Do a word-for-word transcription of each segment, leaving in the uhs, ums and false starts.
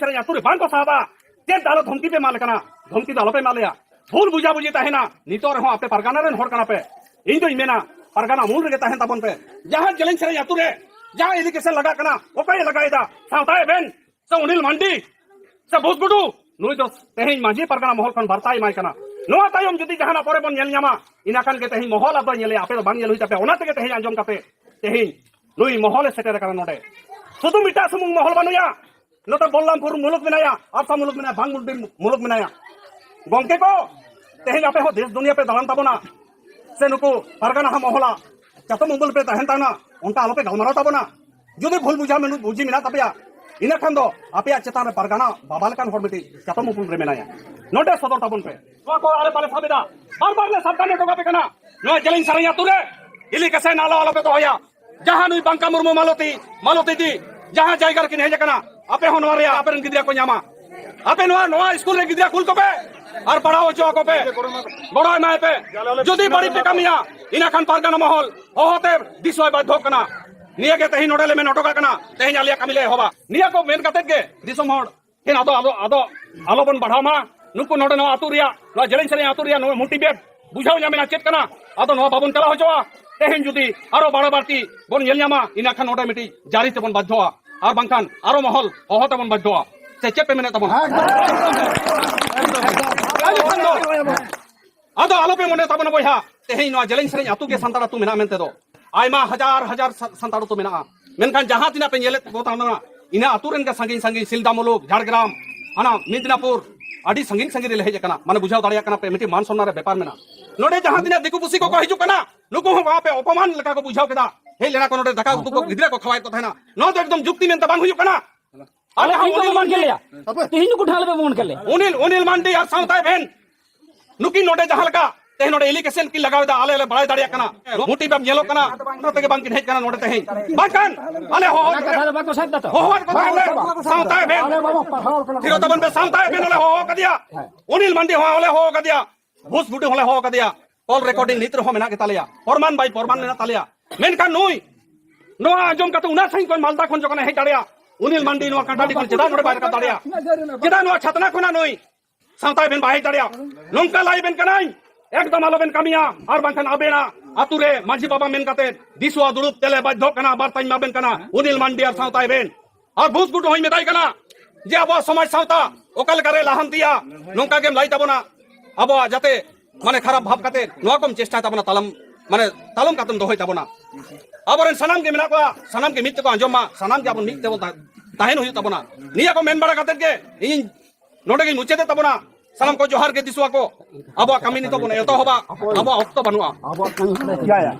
ᱥᱮᱨᱮᱧ ᱟᱹᱛᱩ ᱨᱮ ᱵᱟᱝ ᱠᱚ ᱥᱟᱦᱟᱵᱟ᱾ ᱪᱮᱫ ᱟᱞᱚ ᱫᱷᱚᱢᱠᱤ ᱯᱮ ᱮᱢᱟ ᱞᱮ ᱠᱟᱱᱟ? ᱫᱷᱚᱢᱠᱤ ᱫᱚ ᱟᱞᱚ ᱯᱮ ᱮᱢᱟ ᱞᱮᱭᱟ᱾ ᱵᱷᱩᱞ ᱵᱩᱡᱷᱟᱵᱩᱡᱷᱤ ᱛᱟᱦᱮᱱᱟ᱾ ᱱᱤᱛᱚᱜ ᱨᱮᱦᱚᱸ ᱟᱯᱮ ᱯᱟᱨᱜᱟᱱᱟ ᱨᱮᱱ ᱦᱚᱲ ᱠᱟᱱᱟ ᱯᱮ᱾ ᱤᱧ ᱫᱚᱧ ᱢᱮᱱᱟ, ᱯᱟᱨᱜᱟᱱᱟ ᱢᱩᱞ ᱨᱮᱜᱮ ᱛᱟᱦᱮᱱ ᱛᱟᱵᱚᱱ ᱯᱮ᱾ ᱡᱟᱦᱟᱸ ᱡᱮᱞᱮᱧ ᱥᱮᱨᱮᱧ ᱟᱹᱛᱩ ᱨᱮ ᱡᱟᱦᱟᱸ ᱮᱞᱤᱜᱮᱥᱚᱱ ᱞᱟᱜᱟᱜ ᱠᱟᱱᱟ, ᱚᱠᱚᱭᱮ ᱞᱟᱜᱟᱭᱮᱫᱟ? ᱥᱟᱶᱛᱟ ᱮᱵᱷᱮᱱ ᱥᱮ ᱚᱱᱤᱞ ᱢᱟᱱᱰᱤ ᱥᱮ ᱵᱩᱥ ᱜᱩᱰᱩ? ᱱᱩᱭ ᱫᱚ ᱛᱮᱦᱮᱧ ᱢᱟᱹᱡᱷᱤ ᱯᱟᱨᱜᱟᱱᱟ ᱢᱚᱦᱚᱞ ᱠᱷᱚᱱ ᱵᱟᱨᱛᱟᱭ ᱮᱢᱟᱭ ᱠᱟᱱᱟ᱾ ᱱᱚᱣᱟ ᱛᱟᱭᱚᱢ ᱡᱩᱫᱤ ᱡᱟᱦᱟᱱᱟᱜ ᱯᱚᱨᱮ ᱵᱚᱱ ᱧᱮᱞ ᱧᱟᱢᱟ, ᱤᱱᱟ ᱠᱷᱟᱱ ᱜᱮ ᱛᱮᱦᱮᱧ ᱢᱚᱦᱚᱞ ᱟᱫᱚ ᱧᱮᱞᱮᱭᱟ, ᱟᱯᱮ ᱫᱚ ᱵᱟᱝ ᱧᱮᱞ ᱦᱩᱭ ᱛᱟᱯᱮᱭᱟ᱾ ᱚᱱᱟ ᱛᱮᱜᱮ ᱛᱮᱦᱮᱧ ᱟᱸᱡᱚᱢ ᱠᱟᱛᱮ ᱛᱮᱦᱮᱧ ᱱᱩᱭ ᱢᱚᱦᱚᱞᱮ ᱥᱮᱴᱮᱨ ᱟᱠᱟᱱᱟ ᱱᱚᱰᱮ᱾ ᱥᱩᱫᱷᱩ ᱢᱤᱫᱴᱟᱝ ᱥᱩᱢᱩᱝ ᱢᱚᱦᱚᱞ ᱵᱟᱹᱱᱩᱭᱟ, ᱱᱚᱛᱮ ᱵᱚᱞᱞᱟᱢᱯᱩᱨ ᱢᱩᱞᱩᱠ ᱢᱮᱱᱟᱭᱟ, ᱟᱨᱥᱟ ᱢᱩᱞᱩᱠ ᱢᱮᱱᱟᱭᱟ, ᱵᱟᱝ ᱢᱩᱞᱩᱠ ᱢᱮᱱᱟᱭᱟ᱾ ᱜᱚᱝᱠᱮ ᱠᱚ, ᱛᱮᱦᱮᱧ ᱟᱯᱮ ᱦᱚᱸ ᱫᱮᱥ ᱫᱩᱱᱤᱭᱟᱹ ᱯᱮ ᱫᱟᱬᱟᱱ ᱛᱟᱵᱚᱱᱟ, ᱥᱮ ᱱᱩᱠᱩ ᱯᱟᱨᱜᱟᱱᱟ ᱦᱟᱸᱜ ᱢᱚᱦᱚᱞᱟ ᱪᱟᱛᱚᱢ ᱩᱢᱩᱞ ᱯᱮ ᱛᱟᱦᱮᱱ ᱛᱟᱦᱮᱱᱟ, ᱚᱱᱠᱟ ᱟᱞᱚᱯᱮ ᱜᱟᱞᱢᱟᱨᱟᱣ ᱛᱟᱵᱚᱱᱟ᱾ ᱡᱩᱫᱤ ᱵᱷᱩᱞ ᱵᱩᱡᱷᱟᱹᱣ ᱢᱮᱱᱟᱜ, ᱵᱩᱡᱷᱤ ᱢᱮᱱᱟᱜ ᱛᱟᱯᱮᱭᱟ, ᱤᱱᱟᱹ ᱠᱷᱟᱱ ᱫᱚ ᱟᱯᱮᱭᱟᱜ ᱪᱮᱛᱟᱱ ᱨᱮ ᱯᱟᱨᱜᱟᱱᱟ ᱵᱟᱵᱟ ᱞᱮᱠᱟᱱ ᱦᱚᱲ ᱢᱤᱫᱴᱤᱡ ᱪᱟᱛᱚᱢ ᱩᱢᱩᱞ ᱨᱮ ᱢᱮᱱᱟᱭᱟ, ᱱᱚᱰᱮ ᱥᱚᱫᱚᱨ ᱛᱟᱵᱚᱱ ᱯᱮ᱾ ᱱᱚᱣᱟ ᱠᱚ ᱟᱞᱮ ᱵᱟᱞᱮ ᱥᱟᱵ ᱮᱫᱟ, ᱵᱟᱨ ᱵᱟᱨ ᱞᱮ ᱥᱟᱵᱫᱷᱟᱱ ᱦᱚᱴᱚ ᱠᱟᱯᱮ ᱠᱟᱱᱟ᱾ ᱱᱚᱣᱟ ᱡᱮᱞᱮᱧ ᱥᱟᱨᱟᱧ ᱟᱹᱛᱩ ᱨᱮ ᱤᱞᱤ ᱠᱟᱥᱮ ᱱᱟᱞᱟ ᱟᱞᱚᱯᱮ ᱫᱚᱦᱚᱭᱟ᱾ ᱡᱟᱦᱟᱸ ᱱᱩᱭ ᱵᱟᱝᱠᱟ ᱢᱩᱨᱢᱩ ᱢᱟᱞᱚᱛᱤ, ᱢᱟᱞᱚᱛᱤ ᱫᱤ, ᱡᱟᱦᱟᱸ ᱡᱟᱭᱜᱟ ᱨᱮᱠᱤᱱ ᱦᱮᱡ ᱟᱠᱟᱱᱟ, ᱟᱯᱮ ᱦᱚᱸ ᱱᱚᱣᱟ ᱨᱮᱭᱟᱜ ᱟᱯᱮ ᱨᱮᱱ ᱜᱤᱫᱽᱨᱟᱹ ᱠᱚ ᱧᱟᱢᱟ᱾ ᱟᱯᱮ ᱱᱚᱣᱟ, ᱱᱚᱣᱟ ᱥᱠᱩᱞ ᱨᱮ ᱜᱤᱫᱽᱨᱟᱹ ᱠᱩᱞ ᱠᱚᱯᱮ ᱟᱨ ᱯᱟᱲᱦᱟᱣ ᱦᱚᱪᱚ ᱟᱠᱚ ᱯᱮ, ᱜᱚᱲᱚ ᱮᱢᱟᱭ ᱯᱮ᱾ ᱡᱩᱫᱤ ᱵᱟᱹᱲᱤᱡ ᱯᱮ ᱠᱟᱹᱢᱤᱭᱟ, ᱤᱱᱟᱹ ᱠᱷᱟᱱ ᱯᱟᱨᱜᱟᱱᱟ ᱢᱚᱦᱚᱞ ᱦᱚᱦᱚᱛᱮ ᱫᱤᱥᱣᱟᱭ ᱵᱟᱫᱽᱫᱷᱚ ᱠᱟᱱᱟ᱾ ᱱᱤᱭᱟᱹ ᱜᱮ ᱛᱮᱦᱮᱧ ᱱᱚᱰᱮ ᱞᱮ ᱢᱮᱱ ᱦᱚᱴᱚ ᱠᱟᱜ ᱠᱟᱱᱟ, ᱛᱮᱦᱮᱧ ᱟᱞᱮᱭᱟᱜ ᱠᱟᱹᱢᱤ ᱞᱮ ᱮᱦᱚᱵᱟ᱾ ᱱᱤᱭᱟᱹ ᱠᱚ ᱢᱮᱱ ᱠᱟᱛᱮ ᱜᱮ ᱫᱤᱥᱚᱢ ᱦᱚᱲ ᱴᱷᱮᱱ ᱟᱫᱚ, ᱟᱫᱚ, ᱟᱫᱚ ᱟᱞᱚ ᱵᱚᱱ ᱵᱟᱲᱦᱟᱣ ᱢᱟ᱾ ᱱᱩᱠᱩ ᱱᱚᱰᱮ ᱱᱚᱣᱟ ᱟᱹᱛᱩ ᱨᱮᱭᱟᱜ, ᱱᱚᱣᱟ ᱡᱮᱞᱮᱧ ᱥᱮᱨᱮᱧ ᱟᱹᱛᱩ ᱨᱮᱭᱟᱜ ᱱᱚᱣᱟ ᱢᱳᱴᱤᱵᱷᱮᱴ ᱵᱩᱡᱷᱟᱹᱣ ᱧᱟᱢᱮᱱᱟ ᱪᱮᱫ ᱠᱟᱱᱟ, ᱟᱫᱚ ᱱᱚᱣᱟ ᱵᱟᱵᱚᱱ ᱪᱟᱞᱟᱣ ᱦᱚᱪᱚᱣᱟᱜᱼᱟ᱾ ᱛᱮᱦᱮᱧ ᱡᱩᱫᱤ ᱟᱨᱚ ᱵᱟᱲᱮ ᱵᱟᱹᱲᱛᱤ ᱵᱚᱱ ᱧᱮᱞ ᱧᱟᱢᱟ, ᱤᱱᱟᱹ ᱠᱷᱟᱱ ᱱᱚᱰᱮ ᱢᱤᱫᱴᱤᱡ ᱡᱟᱹᱨᱤ ᱛᱮᱵᱚᱱ ᱵᱟᱫᱽᱫᱷᱚᱜᱼᱟ, ᱟᱨ ᱵᱟᱝᱠᱷᱟᱱ ᱟᱨᱚ ᱢᱚᱦᱚᱞ ᱦᱚᱦᱚ ᱛᱮᱵᱚᱱ ᱵᱟᱫᱽᱫᱷᱚᱜᱼᱟ᱾ ᱥᱮ ᱪᱮᱫ ᱯᱮ ᱢᱮᱱᱮᱫ ᱛᱟᱵᱚᱱᱟ? ᱟᱫᱚ ᱟᱞᱚᱯᱮ ᱢᱚᱱᱮ ᱛᱟᱵᱚᱱᱟ ᱵᱚᱭᱦᱟ, ᱛᱮᱦᱮᱧ ᱱᱚᱣᱟ ᱡᱮᱞᱮᱧ ᱥᱮᱨᱮᱧ ᱟᱹᱛᱩ ᱜᱮ ᱥᱟᱱᱛᱟᱲ ᱟᱹᱛᱩ ᱢᱮᱱᱟᱜ ᱢᱮᱱᱛᱮ ᱫᱚ᱾ ᱟᱭᱢᱟ ᱦᱟᱡᱟᱨ ᱦᱟᱡᱟᱨ ᱥᱟ-, ᱥᱟᱱᱛᱟᱲ ᱟᱹᱛᱩ ᱢᱮᱱᱟᱜᱼᱟ, ᱢᱮᱱᱠᱷᱟᱱ ᱡᱟᱦᱟᱸ ᱛᱤᱱᱟᱹᱜ ᱯᱮ ᱧᱮᱞᱮᱫ ᱠᱚ ᱛᱟᱵᱚᱱᱟ, ᱤᱱᱟᱹ ᱟᱹᱛᱩ ᱨᱮᱱ ᱜᱮ ᱥᱟᱺᱜᱤᱧ ᱥᱟᱺᱜᱤᱧ, ᱥᱤᱞᱫᱟ ᱢᱩᱞᱩᱠ, ᱡᱷᱟᱲᱜᱨᱟᱢ, ᱦᱟᱱᱟ ᱢᱮᱫᱤᱱᱟᱯᱩᱨ, ᱟᱹᱰᱤ ᱥᱟᱺᱜᱤᱧ ᱥᱟᱺᱜᱤᱧ ᱨᱮᱞᱮ ᱦᱮᱡ ᱟᱠᱟᱱᱟ᱾ ᱢᱟᱱᱮ ᱵᱩᱡᱷᱟᱹᱣ ᱫᱟᱲᱮᱭᱟᱜ ᱠᱟᱱᱟ ᱯᱮ, ᱢᱤᱫᱴᱤᱡ ᱢᱟᱱ ᱥᱚᱱᱢᱟᱱ ᱨᱮ ᱵᱮᱯᱟᱨ ᱢᱮᱱᱟᱜᱼᱟ᱾ ᱱᱚᱰᱮ ᱡᱟᱦᱟᱸ ᱛᱤᱱᱟᱹᱜ ᱫᱤᱠᱩ ᱯᱩᱥᱤ ᱠᱚᱠᱚ ᱦᱤᱡᱩᱜ ᱠᱟᱱᱟ, ᱱᱩᱠᱩ ᱦᱚᱸ ᱟᱯᱮ ᱚᱯᱚᱢᱟᱱ ᱞᱮᱠᱟ ᱠᱚ ᱵᱩᱡᱷᱟᱹᱣ ᱠᱮᱫᱟ᱾ ᱦᱮᱡ ᱞᱮᱱᱟ ᱠᱚ ᱱᱚᱰᱮ, ᱫᱟᱠᱟ ᱩᱛᱩ ᱠᱚ ᱜᱤᱫᱽᱨᱟᱹ ᱠᱚ ᱠᱷᱟᱣᱟᱭᱮᱫ ᱠᱚ ᱛᱟᱦᱮᱱᱟ᱾ ᱱᱚᱣᱟ ᱫᱚ ᱮᱠᱫᱚᱢ ᱡᱩᱠᱛᱤ ᱢᱮᱱᱛᱮ ᱵᱟᱝ ᱦᱩᱭᱩᱜ ᱠᱟᱱᱟ᱾ ᱟᱞᱮ ᱦᱚᱸ ᱤᱧ ᱫᱚ ᱚᱱᱤᱞ ᱵᱟᱵᱚᱱ ᱢᱟᱱᱰᱤ, ᱠᱷᱮᱞ ᱞᱮᱭᱟ᱾ ᱛᱤᱦᱤᱧ ᱱᱩᱠᱩ ᱴᱷᱮᱱ ᱟᱞᱮ ᱵᱟᱵᱚᱱ ᱠᱷᱮᱞ ᱞᱮᱭᱟ᱾ ᱚᱱᱤᱞ, ᱚᱱᱤᱞ ᱢᱟᱱᱰᱤ ᱟᱨ ᱥᱟᱶᱛᱟ ᱮᱵᱷᱮᱱ, ᱱᱩᱠᱤᱱ ᱱᱚᱰᱮ ᱡᱟᱦᱟᱸ ᱞᱮᱠᱟ ᱛᱮᱦᱮᱧ ᱱᱚᱰᱮ ᱮᱞᱤᱜᱮᱥᱚᱱ ᱠᱤᱱ ᱞᱟᱜᱟᱣ ᱮᱫᱟ, ᱟᱞᱮ ᱞᱮ ᱵᱟᱲᱟᱭ ᱫᱟᱲᱮᱭᱟᱜ ᱠᱟᱱᱟ, ᱢᱳᱴᱤᱵᱷ ᱧᱮᱞᱚᱜ ᱠᱟᱱᱟ, ᱚᱱᱟ ᱛᱮᱜᱮ ᱵᱟᱝ ᱠᱤᱱ ᱦᱮᱡ ᱠᱟᱱᱟ ᱱᱚᱰᱮ ᱛᱮᱦᱮᱧ᱾ ᱵᱟᱝᱠᱷᱟᱱ ᱟᱞᱮ ᱦᱚᱦᱚ, ᱚᱱᱟ ᱠᱟᱛᱷᱟ ᱫᱚ ᱵᱟᱠᱚ ᱥᱟᱵ ᱫᱟ ᱛᱚ᱾ ᱦᱚᱦᱚᱣᱟᱫ ᱠᱚ ᱛᱟᱦᱮᱸ ᱞᱮ ᱥᱟᱶᱛᱟ ᱮᱵᱷᱮᱱ, ᱛᱷᱤᱨᱚ ᱛᱟᱵᱚᱱ ᱯᱮ, ᱥᱟᱶᱛᱟ ᱮᱵᱷᱮᱱ ᱦᱚᱸᱞᱮ ᱦᱚᱦᱚ ᱟᱠᱟᱫᱮᱭᱟ, ᱚᱱᱤᱞ ᱢᱟᱱᱰᱤ ᱦᱚᱸᱞᱮ ᱦᱚᱦᱚ ᱟᱠᱟᱫᱮᱭᱟ, ᱵᱷᱩᱥ ᱜᱩᱰᱩ ᱦᱚᱸᱞᱮ ᱦᱚᱦᱚ ᱟᱠᱟᱫᱮᱭᱟ᱾ ᱠᱚᱞ ᱨᱮᱠᱚᱨᱰᱤᱝ ᱱᱤᱛ ᱨᱮᱦᱚᱸ ᱢᱮᱱᱟᱜ ᱜᱮᱛᱟᱞᱮᱭᱟ, ᱯᱨᱚᱢᱟᱱ ᱵᱟᱭ ᱯᱨᱚᱢᱟᱱ ᱢᱮᱱᱟᱜ ᱛᱟᱞᱮᱭᱟ᱾ ᱢᱮᱱᱠᱷᱟᱱ ᱱᱩᱭ ᱱᱚᱣᱟ ᱟᱸᱡᱚᱢ ᱠᱟᱛᱮ ᱩᱱᱟᱹᱜ ᱥᱟᱺᱜᱤᱧ ᱠᱷᱚᱱ ᱢᱟᱞᱫᱟ ᱠᱷᱚᱱ ᱡᱚᱠᱷᱚᱱᱮ ᱦᱮᱡ ᱫᱟᱲᱮᱭᱟᱜᱼᱟ, ᱩᱱᱤᱞ ᱢᱟᱱᱰᱤ ᱱᱚᱣᱟ ᱠᱟᱴᱟᱰᱤ ᱠᱷᱚᱱ ᱪᱮᱫᱟᱜ ᱱᱚᱰᱮ ᱵᱟᱭ ᱨᱟᱠᱟᱵ ᱫᱟᱲᱮᱭᱟᱜᱼᱟ? ᱪᱮᱫᱟᱜ ᱱᱚᱣᱟ ᱪᱷᱟᱛᱱᱟ ᱠᱷᱚᱱᱟᱜ ᱱᱩᱭ ᱥᱟᱶᱛᱟ ᱵᱮᱱ ᱵᱟᱭ ᱦᱮᱡ ᱫᱟᱲᱮᱭᱟᱜᱼᱟ? ᱱᱚᱝᱠᱟ ᱞᱟᱹᱭ ᱵᱮᱱ ᱠᱟᱱᱟᱹᱧ, ᱮᱠᱫᱚᱢ ᱟᱞᱚᱵᱮᱱ ᱠᱟᱹᱢᱤᱭᱟ, ᱟᱨ ᱵᱟᱝᱠᱷᱟᱱ ᱟᱵᱮᱱᱟᱜ ᱟᱹᱛᱩ ᱨᱮ ᱢᱟᱹᱡᱷᱤ ᱵᱟᱵᱟ ᱢᱮᱱ ᱠᱟᱛᱮ ᱫᱤᱥᱩᱣᱟ ᱫᱩᱲᱩᱵ ᱛᱮᱞᱮ ᱵᱟᱫᱽᱫᱷᱚᱜ ᱠᱟᱱᱟ, ᱵᱟᱨᱛᱟᱧ ᱮᱢᱟ ᱵᱮᱱ ᱠᱟᱱᱟ, ᱩᱱᱤᱞ ᱢᱟᱱᱰᱤ ᱟᱨ ᱥᱟᱶᱛᱟᱭ ᱵᱮᱱ᱾ ᱟᱨ ᱵᱷᱩᱥ ᱜᱩᱴᱩ ᱦᱚᱸᱧ ᱢᱮᱛᱟᱭ ᱠᱟᱱᱟ ᱡᱮ ᱟᱵᱚᱣᱟᱜ ᱥᱚᱢᱟᱡᱽ ᱥᱟᱶᱛᱟ ᱚᱠᱟ ᱞᱮᱠᱟᱨᱮ ᱞᱟᱦᱟᱱᱛᱤᱭᱟ, ᱱᱚᱝᱠᱟ ᱜᱮᱢ ᱞᱟᱹᱭ ᱛᱟᱵᱚᱱᱟ᱾ ᱟᱵᱚᱣᱟᱜ ᱡᱟᱛᱮ ᱢᱟᱱᱮ ᱠᱷᱟᱨᱟᱯ ᱵᱷᱟᱵ ᱠᱟᱛᱮ ᱱᱚᱣᱟ ᱠᱚᱢ ᱪᱮᱥᱴᱟᱭ ᱛᱟᱵᱚᱱᱟ, ᱛᱟᱞᱚᱢ ᱢᱟᱱᱮ ᱛᱟᱞᱚᱢ ᱠᱟᱛᱮᱢ ᱫᱚᱦᱚᱭ ᱛᱟᱵᱚᱱᱟ᱾ ᱟᱵᱚᱨᱮᱱ ᱥᱟᱱᱟᱢ ᱜᱮ ᱢᱮᱱᱟᱜ ᱠᱚᱣᱟ, ᱥᱟᱱᱟᱢ ᱜᱮ ᱢᱤᱫ ᱛᱮᱠᱚ ᱟᱸᱡᱚᱢ ᱢᱟ, ᱥᱟᱱᱟᱢ ᱜᱮ ᱟᱵᱚᱱ ᱢᱤᱫ ᱛᱮᱵᱚᱱ ᱛᱟ-, ᱛᱟᱦᱮᱱ ᱦᱩᱭᱩᱜ ᱛᱟᱵᱚᱱᱟ᱾ ᱱᱤᱭᱟᱹ ᱠᱚ ᱢᱮᱱ ᱵᱟᱲᱟ ᱠᱟᱛᱮ ᱜᱮ ᱤᱧ ᱱᱚᱰᱮ ᱜᱤᱧ ᱢᱩᱪᱟᱹᱫᱮᱫ ᱛᱟᱵᱚᱱᱟ᱾ ᱥᱟᱱᱟᱢ ᱠᱚ ᱡᱚᱦᱟᱨ ᱜᱮ ᱫᱤᱥᱩᱣᱟ ᱠᱚ, ᱟᱵᱚᱣᱟᱜ ᱠᱟᱹᱢᱤ ᱱᱤᱛᱚᱜ ᱵᱚᱱ ᱮᱛᱚᱦᱚᱵᱟ, ᱟᱵᱚᱣᱟᱜ ᱚᱠᱛᱚ ᱵᱟᱹᱱᱩᱜᱼᱟ᱾ ᱟᱵᱚᱣᱟᱜ ᱠᱟᱹᱢᱤ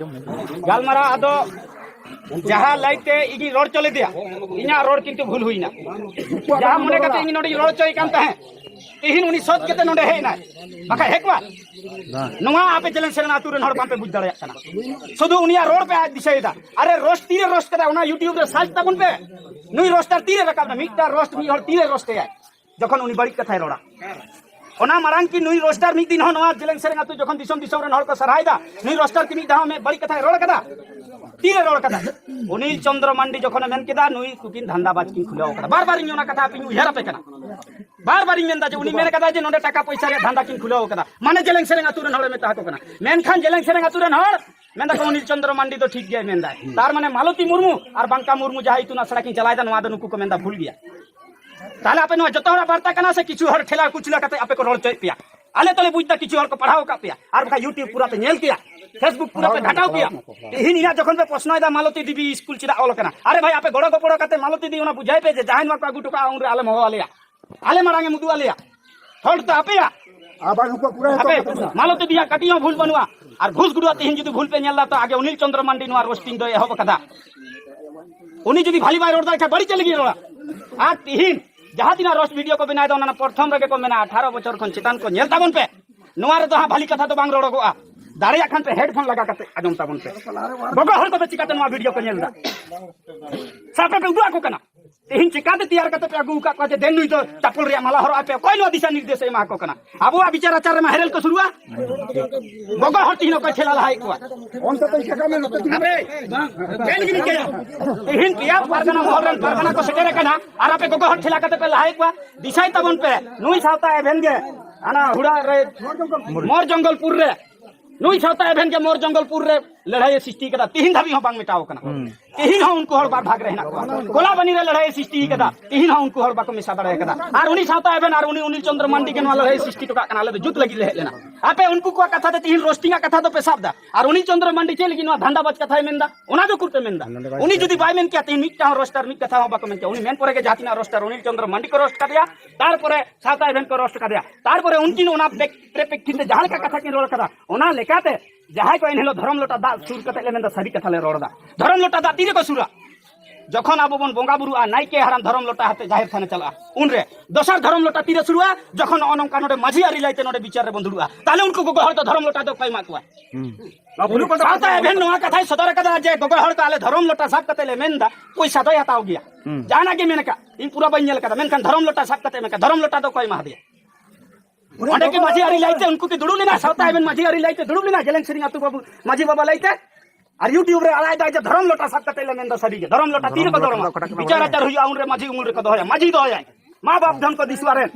ᱜᱟᱞᱢᱟᱨᱟᱣ ᱟᱫᱚ ᱡᱟᱦᱟᱸ ᱞᱟᱹᱭᱛᱮ ᱤᱧᱤᱧ ᱨᱚᱲ ᱦᱚᱪᱚ ᱞᱮᱫᱮᱭᱟ, ᱤᱧᱟᱹᱜ ᱨᱚᱲ ᱠᱤᱱᱛᱩ ᱵᱷᱩᱞ ᱦᱩᱭᱱᱟ᱾ ᱡᱟᱦᱟᱸ ᱢᱚᱱᱮ ᱠᱟᱛᱮ ᱤᱧ ᱱᱚᱰᱮᱧ ᱨᱚᱲ ᱦᱚᱪᱚᱭ ᱠᱟᱱ ᱛᱟᱦᱮᱸᱫ, ᱛᱤᱦᱤᱧ ᱩᱱᱤ ᱥᱚᱛ ᱠᱟᱛᱮ ᱱᱚᱰᱮ ᱦᱮᱡ ᱮᱱᱟᱭ, ᱵᱟᱠᱷᱟᱡ ᱦᱮᱡ ᱠᱚᱜᱼᱟ? ᱱᱚᱣᱟ ᱟᱯᱮ ᱡᱮᱞᱮᱧ ᱥᱮᱨᱮᱧ ᱟᱹᱛᱩ ᱨᱮᱱ ᱦᱚᱲ ᱵᱟᱝᱯᱮ ᱵᱩᱡᱽ ᱫᱟᱲᱮᱭᱟᱜ ᱠᱟᱱᱟ, ᱥᱩᱫᱷᱩ ᱩᱱᱤᱭᱟᱜ ᱨᱚᱲ ᱯᱮ ᱟᱡ ᱫᱤᱥᱟᱹᱭᱮᱫᱟ᱾ ᱟᱨᱮ ᱨᱳᱥᱴ ᱛᱤᱨᱮ ᱨᱳᱥᱴ ᱠᱟᱫᱟ, ᱚᱱᱟ YouTube ᱨᱮ ᱥᱟᱨᱪ ᱛᱟᱵᱚᱱ ᱯᱮ, ᱱᱩᱭ ᱨᱳᱥᱴᱟᱨ ᱛᱤᱨᱮ ᱨᱟᱠᱟᱵ ᱮᱱᱟ? ᱢᱤᱫᱴᱟᱝ ᱨᱳᱥᱴ ᱢᱤᱫ ᱦᱚᱲ ᱛᱤᱨᱮ ᱨᱳᱥᱴ ᱮᱭᱟᱭ ᱡᱚᱠᱷᱚᱱ ᱩᱱᱤ ᱵᱟᱹᱲᱤᱡ ᱠᱟᱛᱷᱟᱭ ᱨᱚᱲᱟ? ᱚᱱᱟ ᱢᱟᱲᱟᱝ ᱠᱤ ᱱᱩᱭ ᱨᱳᱥᱴᱟᱨ ᱢᱤᱫ ᱫᱤᱱ ᱦᱚᱸ ᱱᱚᱣᱟ ᱡᱮᱞᱮᱧ ᱥᱮᱨᱮᱧ ᱟᱹᱛᱩ ᱡᱚᱠᱷᱚᱱ ᱫᱤᱥᱚᱢ ᱫᱤᱥᱚᱢ ᱨᱮᱱ ᱦᱚᱲ ᱠᱚ ᱥᱟᱨᱦᱟᱭᱮᱫᱟ, ᱱᱩᱭ ᱨᱳᱥᱴᱟᱨ ᱠᱤ ᱢᱤᱫ ᱫᱷᱟᱣ ᱦᱚᱸ ᱢᱤᱫ ᱵᱟᱹᱲᱤᱡ ᱠᱟᱛᱷᱟᱭ ᱨᱚᱲ ᱠᱟᱫᱟ? ᱛᱤᱨᱮ ᱨᱚᱲ ᱠᱟᱫᱟ? ᱚᱱᱤᱞ ᱪᱚᱱᱫᱨᱚ ᱢᱟᱱᱰᱤ ᱡᱚᱠᱷᱚᱱᱮ ᱢᱮᱱ ᱠᱮᱫᱟ, ᱱᱩᱭ ᱠᱩᱠᱤᱱ ᱫᱷᱟᱱᱫᱟ ᱵᱟᱡᱽ ᱠᱤᱱ ᱠᱷᱩᱞᱟᱹᱣ ᱠᱟᱫᱟ᱾ ᱵᱟᱨ ᱵᱟᱨ ᱤᱧ ᱚᱱᱟ ᱠᱟᱛᱷᱟ ᱟᱯᱮᱧ ᱩᱭᱦᱟᱹᱨ ᱟᱯᱮ ᱠᱟᱱᱟ, ᱵᱟᱨ ᱵᱟᱨ ᱤᱧ ᱢᱮᱱᱫᱟ ᱡᱮ ᱩᱱᱤ ᱢᱮᱱ ᱠᱟᱫᱟ ᱡᱮ ᱱᱚᱰᱮ ᱴᱟᱠᱟ ᱯᱚᱭᱥᱟ ᱨᱮᱭᱟᱜ ᱫᱷᱟᱱᱫᱟ ᱠᱤᱱ ᱠᱷᱩᱞᱟᱹᱣ ᱠᱟᱫᱟ, ᱢᱟᱱᱮ ᱡᱮᱞᱮᱧ ᱥᱮᱨᱮᱧ ᱟᱹᱛᱩ ᱨᱮᱱ ᱦᱚᱲᱮ ᱢᱮᱛᱟ ᱠᱚ ᱠᱟᱱᱟ᱾ ᱢᱮᱱᱠᱷᱟᱱ ᱡᱮᱞᱮᱧ ᱥᱮᱨᱮᱧ ᱟᱹᱛᱩ ᱨᱮᱱ ᱦᱚᱲ ᱢᱮᱱᱫᱟ ᱠᱚ ᱚᱱᱤᱞ ᱪᱚᱱᱫᱨᱚ ᱢᱟᱱᱰᱤ ᱫᱚ ᱴᱷᱤᱠ ᱜᱮᱭ ᱢᱮᱱᱫᱟᱭ, ᱛᱟᱨ ᱢᱟᱱᱮ ᱢᱟᱞᱚᱛᱤ ᱢᱩᱨᱢᱩ ᱟᱨ ᱵᱟᱝᱠᱟ ᱢᱩᱨᱢᱩ ᱡᱟᱦᱟᱸ ᱤᱛᱩᱱ ᱟᱥᱲᱟ ᱠᱤᱱ ᱪᱟᱞᱟᱣᱮᱫᱟ, ᱱᱚᱣᱟ ᱫᱚ ᱱᱩᱠᱩ ᱠᱚ ᱢᱮᱱᱫᱟ ᱵᱷᱩᱞ ᱜᱮᱭᱟ᱾ ᱛᱟᱦᱞᱮ ᱟᱯᱮ ᱱᱚᱣᱟ ᱡᱚᱛᱚ ᱦᱚᱲᱟᱜ ᱵᱟᱨᱛᱟ ᱠᱟᱱᱟ ᱥᱮ ᱠᱤᱪᱷᱩ ᱦᱚᱲ ᱴᱷᱮᱞᱟ ᱠᱩᱪᱞᱟ ᱠᱟᱛᱮ ᱟᱯᱮ ᱠᱚ ᱨᱚᱲ ᱦᱚᱪᱚᱭᱮᱫ ᱯᱮᱭᱟ? ᱟᱞᱮ ᱛᱚᱞᱮ ᱵᱩᱡᱽ ᱫᱟ ᱠᱤᱪᱷᱩ ᱦᱚᱲ ᱠᱚ ᱯᱟᱲᱦᱟᱣ ᱟᱠᱟᱫ ᱯᱮᱭᱟ, ᱟᱨ ᱵᱟᱠᱷᱟᱡ YouTube ᱯᱩᱨᱟᱹ ᱯᱮ ᱧᱮᱞ ᱠᱮᱭᱟ, Facebook ᱯᱩᱨᱟᱹ ᱯᱮ ᱜᱷᱟᱴᱟᱣ ᱠᱮᱭᱟ᱾ ᱛᱮᱦᱮᱧ ᱤᱧᱟᱹᱜ ᱡᱚᱠᱷᱚᱱ ᱯᱮ ᱯᱨᱚᱥᱱᱚᱭᱮᱫᱟ ᱢᱟᱞᱚᱛᱤ ᱫᱮᱵᱤ ᱥᱠᱩᱞ ᱪᱮᱫᱟᱜ ᱚᱞ ᱟᱠᱟᱱᱟ, ᱟᱨᱮ ᱵᱷᱟᱭ ᱟᱯᱮ ᱜᱚᱲᱚ ᱜᱚᱯᱚᱲᱚ ᱠᱟᱛᱮ ᱢᱟᱞᱚᱛᱤ ᱫᱮᱵᱤ ᱚᱱᱟ ᱵᱩᱡᱷᱟᱹᱣ ᱯᱮ ᱡᱮ ᱡᱟᱦᱟᱸᱭ ᱱᱚᱣᱟ ᱠᱚ ᱟᱹᱜᱩ ᱦᱚᱴᱚ ᱠᱟᱜᱼᱟ ᱩᱱᱨᱮ ᱟᱞᱮᱢ ᱦᱚᱦᱚ ᱟᱞᱮᱭᱟ, ᱟᱞᱮ ᱢᱟᱲᱟᱝ ᱮᱢ ᱩᱫᱩᱜ ᱟᱞᱮᱭᱟ᱾ ᱦᱚᱲ ᱫᱚ ᱟᱯᱮᱭᱟᱜ ᱟᱵᱟᱨ ᱱᱩᱠᱩ ᱯᱩᱨᱟᱹ ᱟᱯᱮ ᱢᱟᱞᱚᱛᱤ ᱫᱮᱵᱤᱭᱟᱜ ᱠᱟᱹᱴᱤᱡ ᱦᱚᱸ ᱵᱷᱩᱞ ᱵᱟᱹᱱᱩᱜᱼᱟ᱾ ᱟᱨ ᱜᱷᱩᱥ ᱜᱩᱰᱩᱣᱟᱜ ᱛᱮᱦᱮᱧ ᱡᱩᱫᱤ ᱵᱷᱩᱞ ᱯᱮ ᱧᱮᱞ ᱫᱟ ᱛᱚ ᱟᱜᱮ ᱚᱱᱤᱞ ᱪᱚᱱᱫᱨᱚ ᱢᱟᱱᱰᱤ ᱱᱚᱣᱟ ᱨᱳᱥᱴᱤᱝ ᱫᱚᱭ ᱮᱦᱚᱵ ᱟᱠᱟᱫᱟ᱾ ᱩᱱᱤ ᱡᱩᱫᱤ ᱵᱷᱟᱞᱤ ᱵᱟᱭ ᱨᱚᱲ ᱫᱟᱲᱮ ᱠᱷᱟᱱ ᱵᱟᱹᱲᱤᱡ ᱪᱮᱫ ᱞᱟᱹᱜᱤᱫ ᱨᱚᱲᱟ? ᱟᱨ ᱛᱤᱦᱤᱧ ᱡᱟᱦᱟᱸ ᱛᱤᱱᱟᱹᱜ ᱨᱳᱥᱴ ᱵᱷᱤᱰᱤᱭᱳ ᱠᱚ ᱵᱮᱱᱟᱣ ᱮᱫᱟ ᱚᱱᱟ ᱨᱮᱱᱟᱜ ᱯᱨᱚᱛᱷᱚᱢ ᱨᱮᱜᱮ ᱠᱚ ᱢᱮᱱᱟ ᱟᱴᱷᱟᱨᱚ ᱵᱚᱪᱷᱚᱨ ᱠᱷᱚᱱ ᱪᱮᱛᱟᱱ ᱠᱚ ᱧᱮᱞ ᱛᱟᱵᱚᱱ ᱯᱮ, ᱱᱚᱣᱟ ᱨᱮᱫᱚ ᱦᱟᱸᱜ ᱵᱷᱟᱞᱤ ᱠᱟᱛᱷᱟ ᱫᱚ ᱵᱟᱝ ᱨᱚᱲᱚᱜᱚᱜᱼᱟ᱾ ᱫᱟᱲᱮᱭᱟᱜ ᱠᱷᱟᱱ ᱯᱮ ᱦᱮᱰᱯᱷᱳᱱ ᱞᱟᱜᱟ ᱠᱟᱛᱮ ᱟᱸᱡᱚᱢ ᱛᱟᱵᱚᱱ ᱯᱮ᱾ ᱜᱚᱜᱚ ᱦᱚᱲ ᱠᱚᱫᱚ ᱪᱤᱠᱟᱛᱮ ᱱᱚᱣᱟ ᱵᱷᱤᱰᱤᱭᱳ ᱠᱚ ᱧᱮᱞ ᱮᱫᱟ? ᱥᱟᱵ ᱠᱟᱛᱮ ᱩᱫᱩᱜ ᱟᱠᱚ ᱠᱟᱱᱟ᱾ ᱛᱮᱦᱮᱧ ᱪᱮᱠᱟᱛᱮ ᱛᱮᱭᱟᱨ ᱠᱟᱛᱮ ᱯᱮ ᱟᱹᱜᱩ ᱟᱠᱟᱫ ᱠᱚᱣᱟ ᱡᱮ ᱫᱮᱱ ᱱᱩᱭ ᱫᱚ ᱪᱟᱯᱚᱞ ᱨᱮᱭᱟᱜ ᱢᱟᱞᱟ ᱦᱚᱨᱚᱜ ᱟᱯᱮ? ᱚᱠᱚᱭ ᱱᱚᱣᱟ ᱫᱤᱥᱟ ᱱᱤᱨᱫᱮᱥ ᱮ ᱮᱢᱟ ᱠᱚ ᱠᱟᱱᱟ? ᱟᱵᱚᱣᱟᱜ ᱵᱤᱪᱟᱨ ᱟᱪᱟᱨ ᱨᱮᱢᱟ ᱦᱮᱨᱮᱞ ᱠᱚ ᱥᱩᱨᱩᱜᱼᱟ᱾ ᱜᱚᱜᱚ ᱦᱚᱲ ᱛᱮᱦᱮᱧ ᱚᱠᱚᱭ ᱴᱷᱮᱞᱟ ᱞᱟᱦᱟᱭᱮᱫ ᱠᱚᱣᱟ? ᱚᱱᱛᱮ ᱫᱚ ᱪᱮᱠᱟ ᱢᱮ, ᱱᱚᱛᱮ ᱫᱚ ᱟᱯᱮ ᱵᱟᱝ, ᱪᱮᱫ ᱞᱟᱹᱜᱤᱫ ᱤᱧ ᱠᱟᱹᱭᱟ? ᱛᱮᱦᱮᱧ ᱯᱮᱭᱟ ᱯᱟᱨᱜᱟᱱᱟ ᱢᱚᱦᱚᱞ ᱨᱮᱱ ᱯᱟᱨᱜᱟᱱᱟ ᱠᱚ ᱥᱮᱴᱮᱨ ᱟᱠᱟᱱᱟ ᱟᱨ ᱟᱯᱮ ᱜᱚᱜᱚ ᱦᱚᱲ ᱴᱷᱮᱞᱟ ᱠᱟᱛᱮ ᱯᱮ ᱞᱟᱦᱟᱭᱮᱫ ᱠᱚᱣᱟ᱾ ᱫᱤᱥᱟᱭ ᱛᱟᱵᱚᱱ ᱯᱮ, ᱱᱩᱭ ᱥᱟᱶᱛᱟ ᱮᱵᱷᱮᱱ ᱜᱮ ᱦᱟᱱᱟ ᱦᱩᱲᱟ ᱨᱮ, ᱢᱚᱨ ᱡᱚᱝᱜᱚᱞᱯᱩᱨ ᱨᱮ, ᱱᱩᱭ ᱥᱟᱶᱛᱟ ᱮᱵᱷᱮᱱ ᱜᱮ ᱢᱚᱨ ᱡᱚᱝᱜᱚᱞᱯᱩᱨ ᱨᱮ ᱞᱟᱹᱲᱦᱟᱹᱭ ᱮ ᱥᱨᱤᱥᱴᱤ ᱠᱟᱫᱟ, ᱛᱤᱦᱤᱧ ᱫᱷᱟᱹᱵᱤᱡ ᱦᱚᱸ ᱵᱟᱝ ᱢᱮᱴᱟᱣ ᱠᱟᱱᱟ᱾ ᱦᱩᱸ᱾ ᱛᱤᱦᱤᱧ ᱦᱚᱸ ᱩᱱᱠᱩ ᱦᱚᱲ ᱵᱟᱨ ᱵᱷᱟᱜᱽ ᱨᱮ ᱦᱮᱱᱟᱜ ᱠᱚᱣᱟ᱾ ᱠᱚᱞᱟᱵᱟᱱᱤ ᱨᱮ ᱞᱟᱹᱲᱦᱟᱹᱭ ᱮ ᱥᱨᱤᱥᱴᱤ ᱠᱟᱫᱟ, ᱛᱤᱦᱤᱧ ᱦᱚᱸ ᱩᱱᱠᱩ ᱦᱚᱲ ᱵᱟᱠᱚ ᱢᱮᱥᱟ ᱫᱟᱲᱮ ᱠᱟᱫᱟ᱾ ᱟᱨ ᱩᱱᱤ ᱥᱟᱶᱛᱟ ᱮᱵᱷᱮᱱ ᱟᱨ ᱩᱱᱤ ᱚᱱᱤᱞ ᱪᱚᱸᱫᱽᱨᱚ ᱢᱟᱱᱰᱤ ᱜᱮ ᱱᱚᱣᱟ ᱞᱟᱹᱲᱦᱟᱹᱭ ᱮ ᱥᱨᱤᱥᱴᱤ ᱦᱚᱴᱚ ᱠᱟᱜ ᱠᱟᱱᱟ, ᱟᱞᱮ ᱫᱚ ᱡᱩᱛ ᱞᱟᱹᱜᱤᱫ ᱞᱮ ᱦᱮᱡ ᱞᱮᱱᱟ᱾ ᱟᱯᱮ ᱩᱱᱠᱩ ᱠᱚᱣᱟᱜ ᱠᱟᱛᱷᱟ ᱛᱮ ᱛᱤᱦᱤᱧ ᱨᱳᱥᱴᱤᱝ ᱟᱜ ᱠᱟᱛᱷᱟ ᱫᱚᱯᱮ ᱥᱟᱵ ᱫᱟ, ᱟᱨ ᱩᱱᱤ ᱪᱚᱸᱫᱽᱨᱚ ᱢᱟᱱᱰᱤ ᱪᱮᱫ ᱞᱟᱹᱜᱤᱫ ᱱᱚᱣᱟ ᱫᱷᱟᱱᱫᱟᱵᱟᱡᱽ ᱠᱟᱛᱷᱟᱭ ᱢᱮᱱᱫᱟ? ᱚᱱᱟ ᱫᱚ ᱩᱠᱩᱨ ᱯᱮ ᱢᱮᱱᱫᱟ? ᱩᱱᱤ ᱡᱩᱫᱤ ᱵᱟᱭ ᱢᱮᱱ ᱠᱮᱭᱟ, ᱛᱤᱦᱤᱧ ᱢᱤᱫᱴᱟᱝ ᱦᱚᱸ ᱨᱳᱥᱴᱟᱨ ᱢᱤᱫ ᱠᱟᱛᱷᱟ ᱦᱚᱸ ᱵᱟᱠᱚ ᱢᱮᱱ ᱠᱮᱭᱟ᱾ ᱩᱱᱤ ᱢᱮᱱ ᱯᱚᱨᱮ ᱜᱮ ᱡᱟᱦᱟᱸ ᱛᱤᱱᱟᱹᱜ ᱨᱳᱥᱴᱟᱨ ᱚᱱᱤᱞ ᱪᱚᱸᱫᱽᱨᱚ ᱢᱟᱱᱰᱤ ᱠᱚ ᱨᱳᱥᱴ ᱠᱟᱫᱮᱭᱟ, ᱛᱟᱨᱯᱚᱨᱮ ᱥᱟᱶᱛᱟ ᱮᱵᱷᱮᱱ ᱠᱚ ᱨᱳᱥᱴ ᱠᱟᱫᱮᱭᱟ, ᱛᱟᱨᱯᱚᱨᱮ ᱩᱱᱠᱤᱱ ᱚᱱᱟ ᱯᱨᱮ-, ᱯᱨᱮᱯᱮᱠᱠᱷᱤᱛ ᱛᱮ ᱡᱟᱦᱟᱸ ᱞᱮᱠᱟ ᱠᱟᱛᱷᱟ ᱠᱤᱱ ᱨᱚᱲ ᱠᱟᱫᱟ, ᱚᱱᱟ ᱞᱮᱠᱟᱛᱮ ᱡᱟᱦᱟᱸᱭ ᱠᱚ ᱮᱱᱦᱤᱞᱳᱜ ᱫᱷᱚᱨᱚᱢ ᱞᱚᱴᱟ ᱫᱟᱜ ᱥᱩᱨ ᱠᱟᱛᱮ ᱞᱮ ᱢᱮᱱᱫᱟ, ᱥᱟᱹᱨᱤ ᱠᱟᱛᱷᱟ ᱞᱮ ᱨᱚᱲ ᱮᱫᱟ᱾ ᱫᱷᱚᱨᱚᱢ ᱞᱚᱴᱟ ᱫᱟᱜ ᱛᱤᱨᱮᱠᱚ ᱥᱩᱨᱟ? ᱡᱚᱠᱷᱚᱱ ᱟᱵᱚ ᱵᱚᱱ ᱵᱚᱸᱜᱟ ᱵᱩᱨᱩᱜᱼᱟ, ᱱᱟᱭᱠᱮ ᱦᱟᱲᱟᱢ ᱫᱷᱚᱨᱚᱢ ᱞᱚᱴᱟ ᱦᱟᱛᱮ ᱡᱟᱦᱮᱨ ᱛᱷᱟᱱᱮ ᱪᱟᱞᱟᱜᱼᱟ, ᱩᱱᱨᱮ ᱫᱚᱥᱟᱨ ᱫᱷᱚᱨᱚᱢ ᱞᱚᱴᱟ ᱛᱤᱨᱮ ᱥᱩᱨᱩᱜᱼᱟ? ᱡᱚᱠᱷᱚᱱ ᱱᱚᱜᱼᱚ ᱱᱚᱝᱠᱟ ᱱᱚᱰᱮ ᱢᱟᱹᱡᱷᱤ ᱟᱹᱨᱤ ᱞᱟᱹᱭᱛᱮ ᱱᱚᱰᱮ ᱵᱤᱪᱟᱨ ᱨᱮᱵᱚᱱ ᱫᱩᱲᱩᱵᱼᱟ, ᱛᱟᱦᱞᱮ ᱩᱱᱠᱩ ᱜᱚᱜᱚ ᱦᱚᱲ ᱫᱚ ᱫᱷᱚᱨᱚᱢ ᱞᱚᱴᱟ ᱫᱚ ᱚᱠᱚᱭ ᱮᱢᱟ ᱠᱚᱣᱟ? ᱥᱟᱶᱛᱟ ᱮᱵᱷᱮᱱ ᱱᱚᱣᱟ ᱠᱟᱛᱷᱟᱭ ᱥᱚᱫᱚᱨ ᱟᱠᱟᱫᱟ ᱡᱮ ᱜᱚᱜᱚ ᱦᱚᱲ ᱫᱚ ᱟᱞᱮ ᱫᱷᱚᱨᱚᱢ ᱞᱚᱴᱟ ᱥᱟᱵ ᱠᱟᱛᱮ ᱞᱮ ᱢᱮᱱ ᱫᱟ, ᱯᱚᱭᱥᱟ ᱫᱚᱭ ᱦᱟᱛᱟᱣ ᱜᱮᱭᱟ᱾ ᱦᱩᱸ᱾ ᱡᱟᱦᱟᱱᱟᱜ ᱜᱮ ᱢᱮᱱ ᱟᱠᱟᱫ, ᱤᱧ ᱯᱩᱨᱟᱹ ᱵᱟᱹᱧ ᱧᱮᱞ ᱟᱠᱟᱫᱟ, ᱢᱮᱱᱠᱷᱟᱱ ᱫᱷᱚᱨᱚᱢ ᱞᱚᱴᱟ ᱥᱟᱵ ᱠᱟᱛᱮ ᱢᱮᱱᱠᱷᱟᱱ ᱫᱷᱚᱨᱚᱢ ᱞᱚᱴᱟ ᱫᱚ ᱚᱠᱚᱭ ᱮᱢᱟ ᱫᱮᱭᱟ? ᱚᱸᱰᱮ ᱠᱤ ᱢᱟᱹᱡᱷᱤ ᱟᱹᱨᱤ ᱞᱟᱹᱭᱛᱮ ᱩᱱᱠᱩ ᱠᱤ ᱫᱩᱲᱩᱵ ᱞᱮᱱᱟ? ᱥᱟᱶᱛᱟ ᱮᱵᱷᱮᱱ ᱢᱟᱹᱡᱷᱤ ᱟᱹᱨᱤ ᱞᱟᱹᱭᱛᱮ ᱫᱩᱲᱩᱵ ᱞᱮᱱᱟ ᱡᱮᱞᱮᱧ ᱥᱮᱨᱮᱧ ᱟᱹᱛᱩ ᱵᱟᱹᱵᱩ ᱢᱟᱹᱡᱷᱤ ᱵᱟᱵᱟ ᱞᱟᱹᱭᱛᱮ? ᱟᱨ YouTube ᱨᱮ ᱟᱲᱟᱜ ᱮᱫᱟᱭ ᱡᱮ ᱫᱷᱚᱨᱚᱢ ᱞᱚᱴᱟ ᱥᱟᱵ ᱠᱟᱛᱮ ᱞᱮ ᱢᱮᱱᱫᱟ, ᱥᱟᱹᱨᱤ ᱜᱮ ᱫᱷᱚᱨᱚᱢ ᱞᱚᱴᱟ ᱛᱤᱨᱮᱠᱚ ᱫᱚᱨᱚᱢᱟ? ᱵᱤᱪᱟᱨ ᱟᱪᱟᱨ ᱦᱩᱭᱩᱜᱼᱟ, ᱩᱱᱨᱮ ᱢᱟᱹᱡᱷᱤ ᱩᱢᱩᱞ ᱨᱮᱠᱚ ᱫᱚᱦᱚᱭᱟ, ᱢᱟᱹᱡᱷᱤ ᱫᱚᱦᱚᱭᱟᱭ᱾ ᱢᱟ ᱵᱟᱯ ᱫᱷᱚᱱ ᱠᱚ ᱫᱤᱥᱩᱣᱟ ᱨᱮᱱ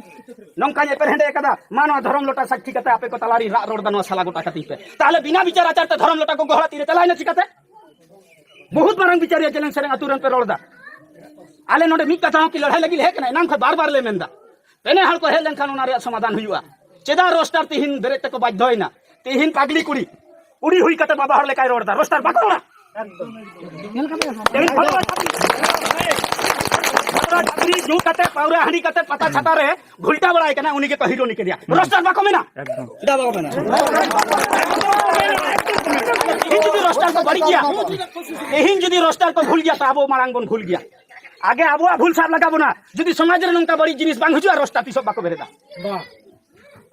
ᱱᱚᱝᱠᱟᱧ ᱮᱯᱮᱨᱦᱮᱸᱰᱮᱡ ᱟᱠᱟᱫᱟ, ᱢᱟ ᱱᱚᱣᱟ ᱫᱷᱚᱨᱚᱢ ᱞᱚᱴᱟ ᱥᱟᱹᱠᱷᱤ ᱠᱟᱛᱮ ᱟᱯᱮ ᱠᱚ ᱛᱟᱞᱟᱨᱤᱧ ᱨᱟᱜ ᱨᱚᱲ ᱫᱟ, ᱱᱚᱣᱟ ᱥᱟᱞᱟ ᱜᱚᱴᱟ ᱠᱟᱹᱛᱤᱧ ᱯᱮ᱾ ᱛᱟᱦᱞᱮ ᱵᱤᱱᱟ ᱵᱤᱪᱟᱨ ᱟᱪᱟᱨ ᱛᱮ ᱫᱷᱚᱨᱚᱢ ᱞᱚᱴᱟ ᱠᱚ ᱜᱚᱦᱚᱲ ᱛᱤᱨᱮ ᱪᱟᱞᱟᱣᱮᱱᱟ ᱪᱤᱠᱟᱛᱮ? ᱵᱚᱦᱩᱛ ᱢᱟᱨᱟᱝ ᱵᱤᱪᱟᱹᱨᱤᱭᱟᱹ ᱡᱮᱞᱮᱧ ᱥᱮᱨᱮᱧ ᱟᱹᱛᱩ ᱨᱮᱱ ᱯᱮ ᱨᱚᱲ ᱫᱟ᱾ ᱟᱞᱮ ᱱᱚᱰᱮ ᱢᱤᱫ ᱠᱟᱛᱷᱟ ᱦᱚᱸ ᱠᱤ ᱞᱟᱹᱲᱦᱟᱹᱭ ᱞᱟᱹᱜᱤᱫ ᱞᱮ ᱦᱮᱡ ᱠᱟᱱᱟ? ᱮᱱᱟᱝ ᱠᱷᱚᱱ ᱵᱟᱨ ᱵᱟᱨ ᱞᱮ ᱢᱮᱱ ᱫᱟ, ᱯᱮᱱᱮ ᱦᱚᱲ ᱠᱚ ᱦᱮᱡ ᱞᱮᱱᱠᱷᱟᱱ ᱚᱱᱟ ᱨᱮᱭᱟᱜ ᱥᱚᱢᱟᱫᱷᱟᱱ ᱦᱩᱭᱩᱜᱼᱟ᱾ ᱪᱮᱫᱟᱜ ᱨᱳᱥᱴᱟᱨ ᱛᱤᱦᱤᱧ ᱵᱮᱨᱮᱫ ᱛᱮᱠᱚ ᱵᱟᱫᱽᱫᱷᱚᱭᱮᱱᱟ? ᱛᱤᱦᱤᱧ ᱯᱟᱜᱽᱞᱤ ᱠᱩᱲᱤ, ᱠᱩᱲᱤ ᱦᱩᱭ ᱠᱟᱛᱮ ᱵᱟᱵᱟ ᱦᱚᱲ ᱞᱮᱠᱟᱭ ᱨᱚᱲ ᱫᱟ, ᱨᱳᱥᱴᱟᱨ ᱵᱟᱠᱚ ᱨᱚᱲᱟ? ᱛᱤᱦᱤᱧ ᱵᱷᱟᱜᱽᱣᱟᱱ ᱪᱟᱹᱠᱨᱤ, ᱵᱷᱟᱜᱽᱣᱟᱱ ᱪᱟᱹᱠᱨᱤ ᱧᱩ ᱠᱟᱛᱮ, ᱯᱟᱣᱨᱟ ᱦᱟᱺᱰᱤ ᱠᱟᱛᱮ, ᱯᱟᱛᱟ ᱪᱷᱟᱛᱟ ᱨᱮ ᱜᱷᱩᱞᱴᱟ ᱵᱟᱲᱟᱭ ᱠᱟᱱᱟ, ᱩᱱᱤ ᱜᱮᱠᱚ ᱦᱤᱨᱳ ᱱᱤᱠᱟᱹ ᱫᱮᱭᱟ᱾ ᱨᱳᱥᱴᱟᱨ ᱵᱟᱠᱚ ᱢᱮᱱᱟ? ᱮᱠᱫᱚᱢ᱾ ᱪᱮᱫᱟᱜ ᱵᱟᱠᱚ ᱢᱮᱱᱟ? ᱛᱤᱦᱤᱧ ᱡᱩᱫᱤ ᱨᱳᱥᱴᱟᱨ ᱠᱚ ᱵᱟᱹᱲᱤᱡ ᱜᱮᱭᱟ, ᱛᱤᱦᱤᱧ ᱡᱩᱫᱤ ᱨᱳᱥᱴᱟᱨ ᱠᱚ ᱵᱷᱩᱞ ᱜᱮᱭᱟ, ᱛᱚ ᱟᱵᱚ ᱢᱟᱲᱟᱝ ᱵᱚᱱ ᱵᱷᱩᱞ ᱜᱮᱭᱟ᱾ ᱟᱜᱮ ᱟᱵᱚᱣᱟᱜ ᱵᱷᱩᱞ ᱥᱟᱵ ᱞᱟᱜᱟᱣ ᱵᱚᱱᱟ᱾ ᱡᱩᱫᱤ ᱥᱚᱢᱟᱡᱽ ᱨᱮ ᱱᱚᱝᱠᱟ ᱵᱟᱹᱲᱤᱡ ᱡᱤᱱᱤᱥ ᱵᱟᱝ ᱦᱤᱡᱩᱜᱼᱟ, ᱨᱳᱥᱴᱟᱨ ᱛᱤᱥ ᱦᱚᱸ ᱵᱟᱠᱚ ᱵᱮᱨᱮᱫᱟ᱾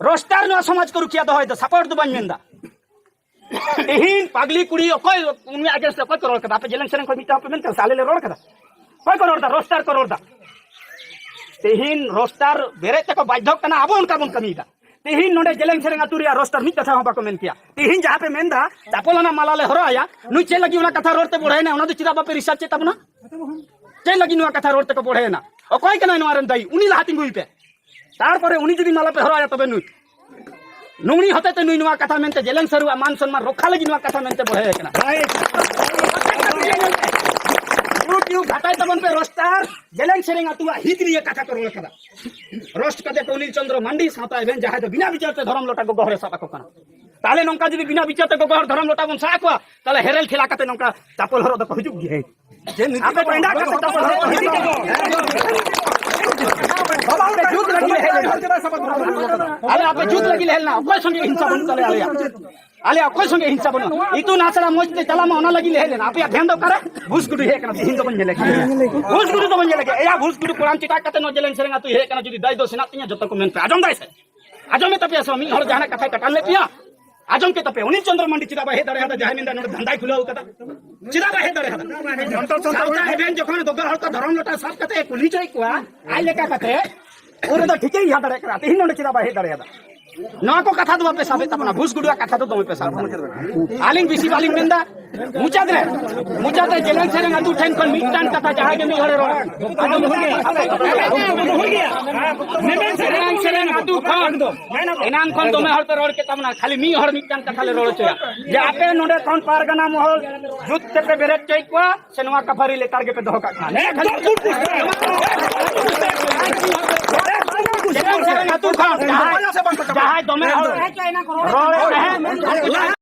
ᱨᱳᱥᱴᱟᱨ ᱱᱚᱣᱟ ᱥᱚᱢᱟᱡᱽ ᱠᱚ ᱨᱩᱠᱷᱤᱭᱟᱹ ᱫᱚᱦᱚᱭᱮᱫᱟ, ᱥᱟᱯᱳᱨᱴ ᱫᱚ ᱵᱟᱹᱧ ᱢᱮᱱᱫᱟ᱾ ᱛᱤᱦᱤᱧ ᱯᱟᱜᱽᱞᱤ ᱠᱩᱲᱤ ᱚᱠᱚᱭ, ᱩᱱᱤ against ᱨᱮ ᱚᱠᱚᱭ ᱠᱚ ᱨᱚᱲ ᱠᱟᱫᱟ? ᱟᱯᱮ ᱡᱮᱞᱮᱧ ᱥᱮᱨᱮᱧ ᱠᱷᱚᱱ ᱢᱤᱫᱴᱟᱝ ᱯᱮ ᱢᱮᱱ ᱠᱟᱫᱟ ᱥᱮ ᱟᱞᱮ ᱞᱮ ᱨᱚᱲ ᱠᱟᱫᱟ? ᱚᱠᱚᱭ ᱠᱚ ᱨᱚᱲ ᱫᱟ? ᱨᱳᱥᱴᱟᱨ ᱠᱚ ᱨᱚᱲ ᱫᱟ᱾ ᱛᱮᱦᱮᱧ ᱨᱳᱥᱴᱟᱨ ᱵᱮᱨᱮᱫ ᱛᱮᱠᱚ ᱵᱟᱫᱽᱫᱷᱚᱜ ᱠᱟᱱᱟ, ᱟᱵᱚ ᱚᱱᱠᱟ ᱵᱚᱱ ᱠᱟᱹᱢᱤᱭᱮᱫᱟ᱾ ᱛᱮᱦᱮᱧ ᱱᱚᱰᱮ ᱡᱮᱞᱮᱧ ᱥᱮᱨᱮᱧ ᱟᱹᱛᱩ ᱨᱮᱭᱟᱜ ᱨᱳᱥᱴᱟᱨ ᱢᱤᱫ ᱠᱟᱛᱷᱟ ᱦᱚᱸ ᱵᱟᱠᱚ ᱢᱮᱱ ᱠᱮᱭᱟ᱾ ᱛᱮᱦᱮᱧ ᱡᱟᱦᱟᱸ ᱯᱮ ᱢᱮᱱ ᱫᱟ, ᱪᱟᱯᱚᱞ ᱟᱱᱟᱜ ᱢᱟᱞᱟ ᱞᱮ ᱦᱚᱨᱚᱜ ᱟᱭᱟ, ᱱᱩᱭ ᱪᱮᱫ ᱞᱟᱹᱜᱤᱫ ᱚᱱᱟ ᱠᱟᱛᱷᱟ ᱨᱚᱲ ᱛᱮ ᱵᱚᱲᱦᱮᱭᱮᱱᱟ, ᱚᱱᱟ ᱫᱚ ᱪᱮᱫᱟᱜ ᱵᱟᱯᱮ ᱨᱤᱥᱟᱨᱪ ᱮᱫ ᱛᱟᱵᱚᱱᱟ? ᱪᱮᱫ ᱞᱟᱹᱜᱤᱫ ᱱᱚᱣᱟ ᱠᱟᱛᱷᱟ ᱨᱚᱲ ᱛᱮᱠᱚ ᱵᱚᱲᱦᱮᱭᱮᱱᱟ? ᱚᱠᱚᱭ ᱠᱟᱱᱟᱭ ᱱᱚᱣᱟ ᱨᱮᱱ ᱫᱟᱭᱤ? ᱩᱱᱤ ᱞᱟᱦᱟ ᱛᱤᱸᱜᱩᱭ ᱯᱮ᱾ ᱛᱟᱨᱯᱚᱨᱮ ᱩᱱᱤ ᱡᱩᱫᱤ ᱢᱟᱞᱟ ᱯᱮ ᱦᱚᱨᱚᱜ ᱟᱭᱟ, ᱛᱚᱵᱮ ᱱᱩᱭ, ᱱᱩᱜᱱᱤ ᱦᱚᱛᱮ ᱛᱮ ᱱᱩᱭ ᱱᱚᱣᱟ ᱠᱟᱛᱷᱟ ᱢᱮᱱᱛᱮ, ᱡᱮᱞᱮᱧ ᱥᱟᱹᱨᱩᱣᱟᱜ ᱢᱟᱱ ᱥᱚᱱᱢᱟᱱ ᱨᱚᱠᱷᱟ ᱞᱟᱹᱜᱤᱫ ᱱᱚᱣᱟ ᱠᱟᱛᱷᱟ ᱢᱮᱱᱛᱮ ᱵᱚᱲᱦᱮ ᱟᱠᱟᱱᱟ᱾ YouTube ᱜᱷᱟᱴᱟᱭ ᱛᱟᱵᱚᱱ ᱯᱮ ᱨᱳᱥᱴᱟᱨ, ᱡᱮᱞᱮᱧ ᱥᱮᱨᱮᱧ ᱟᱹᱛᱩᱣᱟᱜ ᱦᱤᱛ ᱱᱤᱭᱮ ᱠᱟᱛᱷᱟ ᱠᱚ ᱨᱚᱲ ᱠᱟᱫᱟ᱾ ᱨᱳᱥᱴ ᱠᱟᱛᱮ ᱠᱚ ᱩᱱᱤᱞ ᱪᱚᱸᱫᱽᱨᱚ ᱢᱟᱱᱰᱤ ᱥᱟᱶᱛᱟ ᱮᱵᱷᱮᱱ, ᱡᱟᱦᱟᱸᱭ ᱫᱚ ᱵᱤᱱᱟ ᱵᱤᱪᱟᱹᱨ ᱛᱮ ᱫᱷᱚᱨᱚᱢ ᱞᱚᱴᱟ ᱜᱚᱜᱚ ᱦᱚᱲᱮ ᱥᱟᱵ ᱟᱠᱚ ᱠᱟᱱᱟ᱾ ᱛᱟᱦᱞᱮ ᱱᱚᱝᱠᱟ ᱡᱩᱫᱤ ᱵᱤᱱᱟ ᱵᱤᱪᱟᱹᱨ ᱛᱮ ᱜᱚᱜᱚ ᱦᱚᱲ ᱫᱷᱚᱨᱚᱢ ᱞᱚᱴᱟ ᱵᱚᱱ ᱥᱟᱵ ᱟᱠᱚᱣᱟ, ᱛᱟᱦᱞᱮ ᱦᱮᱨᱮᱞ ᱴᱷᱮᱞᱟ ᱠᱟᱛᱮ ᱱᱚᱝᱠᱟ ᱪᱟᱯᱚᱞ ᱦᱚᱨᱚᱜ ᱫᱚᱠᱚ ᱦᱤᱡᱩᱜ ᱜᱮᱭᱟ᱾ ᱟᱯᱮ ᱯᱮᱸᱰᱟ ᱠᱟᱛᱮ ᱪᱟᱯᱚᱞ ᱦᱚᱨᱚᱜ ᱠᱚ ᱦᱤᱡᱩᱜ ᱜᱮᱭᱟ᱾ ᱵᱟᱵᱟ, ᱟᱯᱮ ᱡᱩᱛ ᱞᱟᱹᱜᱤᱫ ᱞᱮ ᱦᱮᱡ ᱞᱮᱱᱟ᱾ ᱟᱞᱮ ᱟᱯᱮ ᱡᱩᱛ ᱞᱟᱹᱜᱤᱫ ᱞᱮ ᱦᱮᱡ ᱞᱮᱱᱟ᱾ ᱚᱠᱚᱭ ᱥᱚᱸᱜᱮ ᱦᱤᱝᱥᱟ ᱵᱟᱹᱱᱩᱜ ᱛᱟᱞᱮᱭᱟ ᱟᱞᱮᱭᱟᱜ? ᱟᱞᱮᱭᱟᱜ ᱚᱠᱚᱭ ᱥᱚᱸᱜᱮ ᱦᱤᱝᱥᱟ ᱵᱟᱹᱱᱩᱜᱼᱟ᱾ ᱤᱛᱩᱱ ᱟᱥᱲᱟ ᱢᱚᱡᱽ ᱛᱮ ᱪᱟᱞᱟᱜ ᱢᱟ, ᱚᱱᱟ ᱞᱟᱹᱜᱤᱫ ᱞᱮ ᱦᱮᱡ ᱞᱮᱱᱟ᱾ ᱟᱯᱮᱭᱟᱜ ᱫᱷᱮᱭᱟᱱ ᱫᱚ ᱚᱠᱟᱨᱮ? ᱵᱷᱩᱥ ᱜᱩᱰᱩ ᱦᱮᱡ ᱠᱟᱱᱟ, ᱛᱤᱦᱤᱧ ᱫᱚᱵᱚᱱ ᱧᱮᱞᱮ ᱜᱮᱭᱟ᱾ ᱵᱷᱩᱥ ᱜᱩᱰᱩ ᱫᱚᱵᱚᱱ ᱧᱮᱞᱮ ᱜᱮᱭᱟ᱾ ᱮᱭᱟ ᱵᱷᱩᱥ ᱜᱩᱰᱩ ᱠᱚᱲᱟᱢ ᱪᱮᱴᱟᱜ ᱠᱟᱛᱮ ᱱᱚᱣᱟ ᱡᱮᱞᱮᱧ ᱥᱮᱨᱮᱧ ᱟᱹᱛᱩᱭ ᱦᱮᱡ ᱠᱟᱱᱟ, ᱡᱩᱫᱤ ᱫᱟᱭ ᱫᱚ ᱥᱮᱱᱟᱜ ᱛᱤᱧᱟ, ᱡᱚᱛᱚ ᱠᱚ ᱢᱮᱱ ᱯᱮ᱾ ᱟᱸᱡᱚᱢ ᱫᱟᱭ ᱥᱮ? ᱟᱸᱡᱚᱢ ᱢᱮ ᱛᱟᱯᱮᱭᱟ ᱥᱮ ᱵᱟᱝ? ᱢᱤᱫ ᱦᱚᱲ ᱡᱟᱦᱟᱱᱟᱜ ᱠᱟᱛᱷᱟᱭ ᱠᱟᱴᱟᱱ ᱞᱮᱫ ᱯᱮᱭᱟ? ᱟᱸᱡᱚᱢ ᱠᱮᱫ ᱛᱟᱯᱮ, ᱩᱱᱤᱞ ᱪᱚᱸᱫᱽᱨᱚ ᱢᱟᱱᱰᱤ ᱪᱮᱫᱟᱜ ᱵᱟᱭ ᱦᱮᱡ ᱫᱟᱲᱮᱭᱟᱫᱟ? ᱡᱟᱦᱟᱸᱭ ᱢᱮᱱᱫᱟ ᱱᱚᱰᱮ ᱫᱷᱟᱱᱫᱟᱭ ᱠᱷᱩᱞᱟᱹᱣ ᱠᱟᱫᱟ, ᱪᱮᱫᱟᱜ ᱵᱟᱭ ᱦᱮᱡ ᱫᱟᱲᱮᱭᱟᱫᱟ? ᱥᱟᱶᱛᱟ ᱮᱵᱷᱮᱱ ᱡᱚᱠᱷᱚᱱ ᱜᱚᱜᱚ ᱦᱚᱲ ᱠᱚ ᱫᱷᱚᱨᱚᱢ ᱞᱚᱴᱟ ᱥᱟᱵ ᱠᱟᱛᱮ ᱠᱩᱞᱦᱤ ᱪᱚᱭᱮᱫ ᱠᱚᱣᱟ, ᱟᱡ ᱞᱮᱠᱟ ᱠᱟᱛᱮ, ᱩᱱ ᱨᱮᱫᱚ ᱴᱷᱤᱠᱮ ᱤᱭᱟᱹ ᱫᱟᱲᱮᱭᱟᱜ ᱠᱟᱱᱟ, ᱛᱮᱦᱮᱧ ᱱᱚᱰᱮ ᱪᱮᱫᱟᱜ ᱵᱟᱭ ᱦᱮᱡ ᱫᱟᱲᱮᱭᱟᱫᱟ? ᱱᱚᱣᱟ ᱠᱚ ᱠᱟᱛᱷᱟ ᱫᱚ ᱵᱟᱯᱮ ᱥᱟᱵᱮᱫ ᱛᱟᱵᱚᱱᱟ, ᱵᱷᱩᱥ ᱜᱩᱰᱩᱣᱟᱜ ᱠᱟᱛᱷᱟ ᱫᱚ ᱫᱚᱢᱮ ᱯᱮ ᱥᱟᱵ ᱮᱫᱟ᱾ ᱟᱹᱞᱤᱧ ᱵᱮᱥᱤ ᱵᱟᱹᱞᱤᱧ ᱢᱮᱱᱫᱟ, ᱢᱩᱪᱟᱹᱫ ᱨᱮ, ᱢᱩᱪᱟᱹᱫ ᱨᱮ ᱡᱮᱞᱮᱧ ᱥᱮᱨᱮᱧ ᱟᱹᱛᱩ ᱴᱷᱮᱱ ᱠᱷᱚᱱ ᱢᱤᱫᱴᱟᱝ ᱠᱟᱛᱷᱟ, ᱡᱟᱦᱟᱸᱭ ᱜᱮ ᱢᱤᱫ ᱦᱚᱲᱮ ᱨᱚᱲᱟ, ᱟᱸᱡᱚᱢ ᱦᱩᱭ ᱜᱮᱭᱟ᱾ ᱡᱮᱞᱮᱧ ᱥᱮᱨᱮᱧ ᱟᱹᱛᱩ ᱠᱷᱚᱱ ᱮᱱᱟᱝ ᱠᱷᱚᱱ ᱫᱚᱢᱮ ᱦᱚᱲ ᱯᱮ ᱨᱚᱲ ᱠᱮᱫ ᱛᱟᱵᱚᱱᱟ, ᱠᱷᱟᱹᱞᱤ ᱢᱤᱫ ᱦᱚᱲ ᱢᱤᱫᱴᱟᱝ ᱠᱟᱛᱷᱟ ᱞᱮ ᱨᱚᱲ ᱦᱚᱪᱚᱭᱟ, ᱡᱮ ᱟᱯᱮ ᱱᱚᱰᱮ ᱠᱷᱚᱱ ᱯᱟᱨᱜᱟᱱᱟ ᱢᱚᱦᱚᱞ ᱡᱩᱛ ᱛᱮᱯᱮ ᱵᱮᱨᱮᱫ ᱦᱚᱪᱚᱭᱮᱫ ᱠᱚᱣᱟ ᱥᱮ ᱱᱚᱣᱟ ᱠᱟᱯᱷᱟᱨᱤ ᱞᱮᱛᱟᱲ ᱜᱮᱯᱮ ᱫᱚᱦᱚ ᱠᱟᱜ ᱠᱟᱱᱟ? ᱱᱤᱭᱟᱹ ᱠᱷᱟᱹᱞᱤ ᱮᱠᱫᱚᱢ ᱵᱩᱡᱽ ᱠᱚᱜ ᱠᱟᱱᱟ᱾ ᱡᱮᱞᱮᱧ ᱥᱮᱨᱮᱧ ᱟᱹᱛᱩ ᱠᱷᱚᱱ ᱡᱟᱦᱟᱸᱭ, ᱡᱟᱦᱟᱸᱭ ᱫᱚᱢᱮ ᱦᱚᱲ ᱨᱚᱲ ᱮᱫ ᱛᱟᱦᱮᱸᱫ,